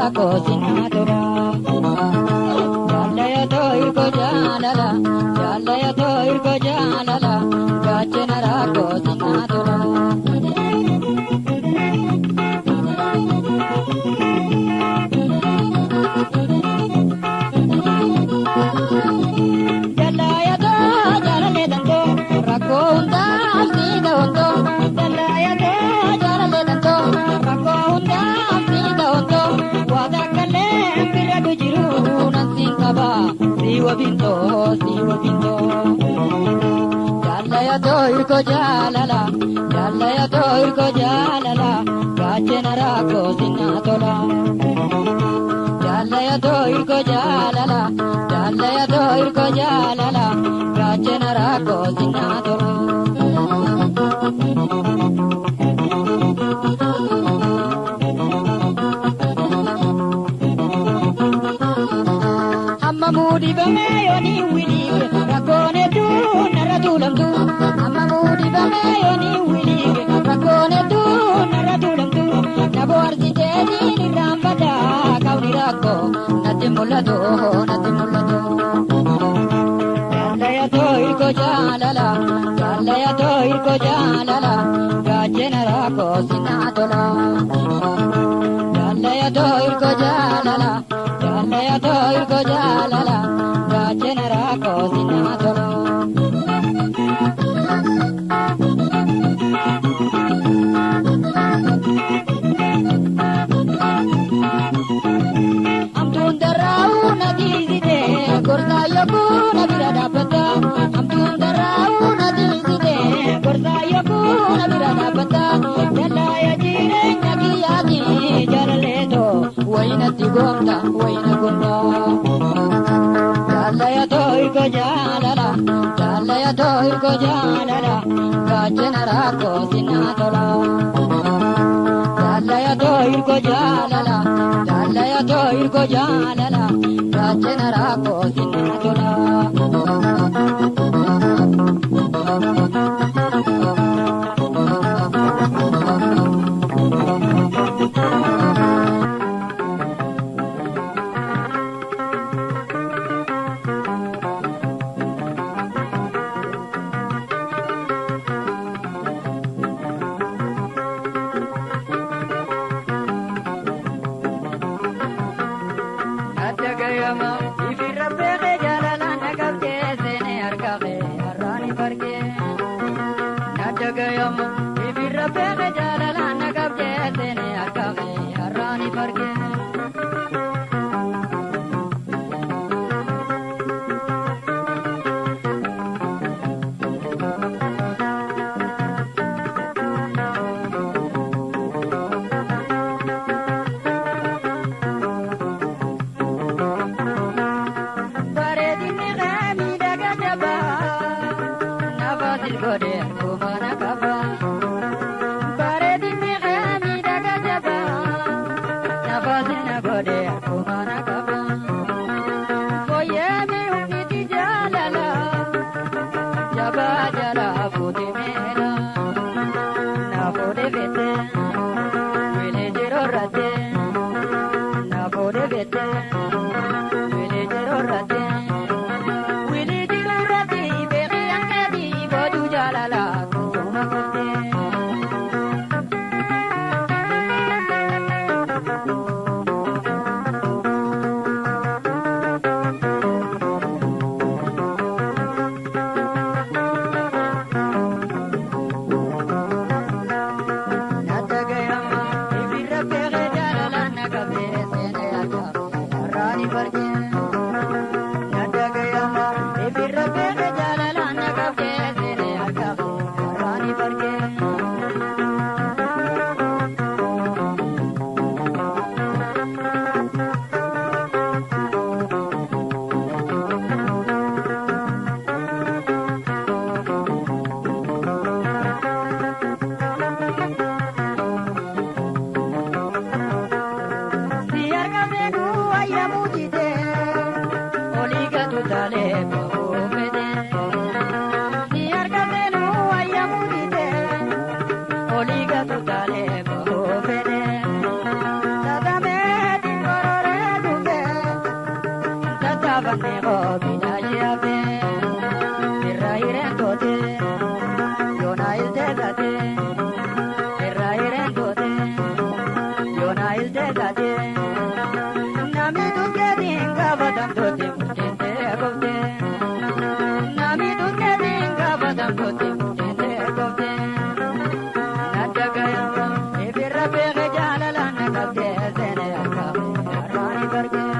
rakkoo sinaa tola. Jaallayatoo hirkoo jaalala, jaallayatoo hirkoo jaalala, gaachana rakkoo sinaa tola. Jaallayatoo jaalallee tantoo rakkoo hundaaf si ta'ontoo. Jaallayatoo jaalallee tantoo rakkoo hundaaf si ta'ontoo. Waa takkallee bira jiru nan siin qaba si wabintoo si wabintoo. Jaallayatoo hirkoo jaalala, jaallayatoo hirkoo jaalala, gaachana rakkoo sinaa tola. Jaallayatoo hirkoo jaalala, jaallayatoo hirkoo jaalala, gaachana rakkoo sinaa tola. Amma muudifamee yooni wiliige rakkoon hedduu narra tuulamtu. Amma muudifamee yooni wiliige rakkoon hedduu narra tuulamtu. Na bohaarsiteetiin irraan badaa qawni rakkoo natti mul'atu natti mul'atu. Jaallayatoo hirkoo jaalala, jaallayatoo hirkoo jaalala, gaachana rakkoo sinaa tola. Jaallayatoo hirkoo jaalala, jaallayatoo hirkoo jaalala, gaachana rakkoo sinaa tola. Amtuun darraa'uu na tiisite gorsaa yogguu na bira dhaabbata. Amtuun darraa'uu na tiisite gorsaa yogguu na bira dhaabbata. Jallaaya jireenya kiyyaati jaalalleetoo wayinatti goonta wayina goonta. Jaallayatoo hirkoo jaalala, jaallayatoo hirkoo jaalala, gaachana rakkoo sinaa tola. Jaallayatoo hirkoo jaalala, jaallayatoo hirkoo jaalala, gaachana rakkoo sinaa tola. Adda gayama ifirra beekee jaalala na qabdee seenee harka kee har'aani fargee. Adda gayama ifirra beekee jaalala na qabdee seenee harka kee har'aani fargee. Bareedinni kee miidhaga jabaa, nafa silgodee akkuma na qaba. Bareedinni kee miidhaga jabaa, nafa silna godhee akkuma na qaba. Fooyyee humniti jaalala, jabaa jala fuute meela. Na fuudhee beete, wilee jiruu irratti. Na fuudhee beete, wilee jiruu irratti. Wilee jiruu irratti beekii hanqatii booduu jaalala kuntuma kuftee. Nyaata gayama ibirra beekee jaalala na qabdee seenee harka har'aani fargee. Nyaata gayama ibirra beekee jaalala na qabdee seenee harka har'aani fargee. Si argamee du'a yammuu jite barge.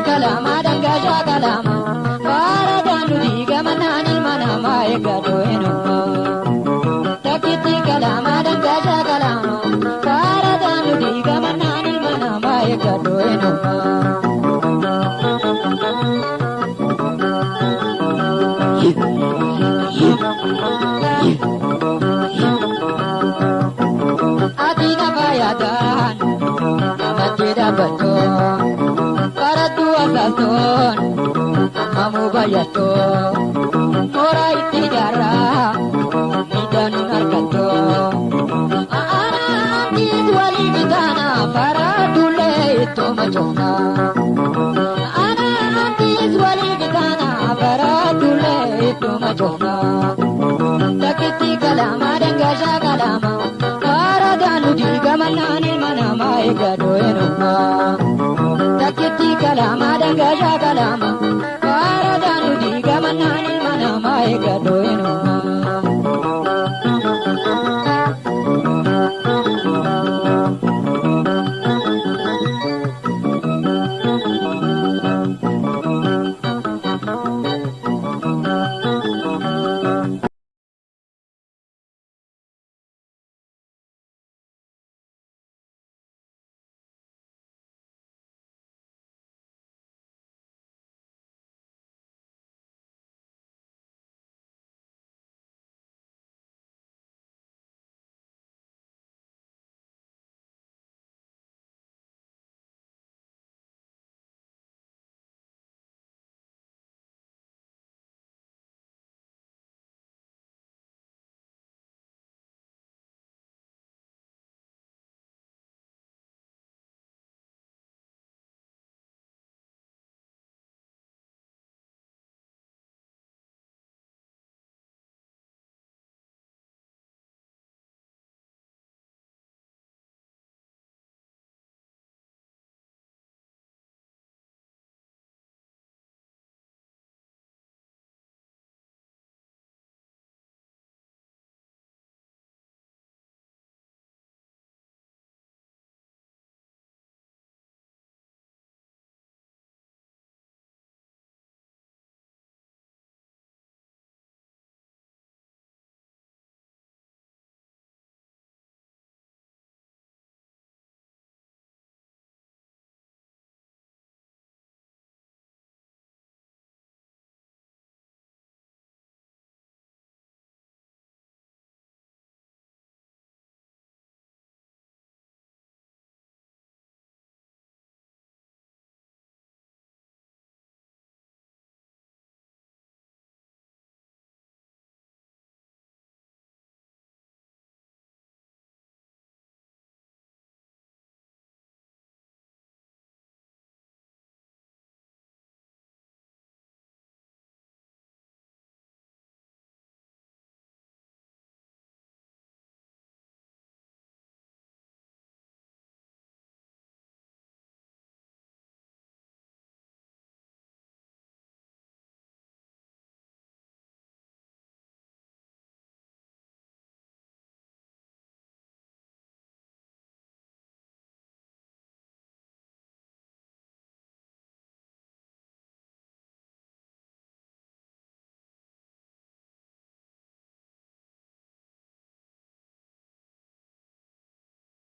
Kalama dangasha kalama, faradanu digamana. eeggadhu eenyummaa. Takkitti kalama dangaa shaakalama kaarataan nuti gamannaan ilma namaa eeggadhu eenyummaa. Ati nafa yaadaan namatti dhaabbattu barattuu asaastuun ammamuu bayyattu mooraa itti jaarraa miidhanuun argattu. Aanaan walii bitaana barattuulee ittuma coona. Aanaan walii bitaana barattuulee ittuma coona. Takkitti kalama dangaa shaakalama kaarataan nuti gamannaan ilma namaa eeggadhu eenyummaa. Takkitti kalama dangaa shaakalama kaarataan nuti gamannaan ilma namaa eeggadhu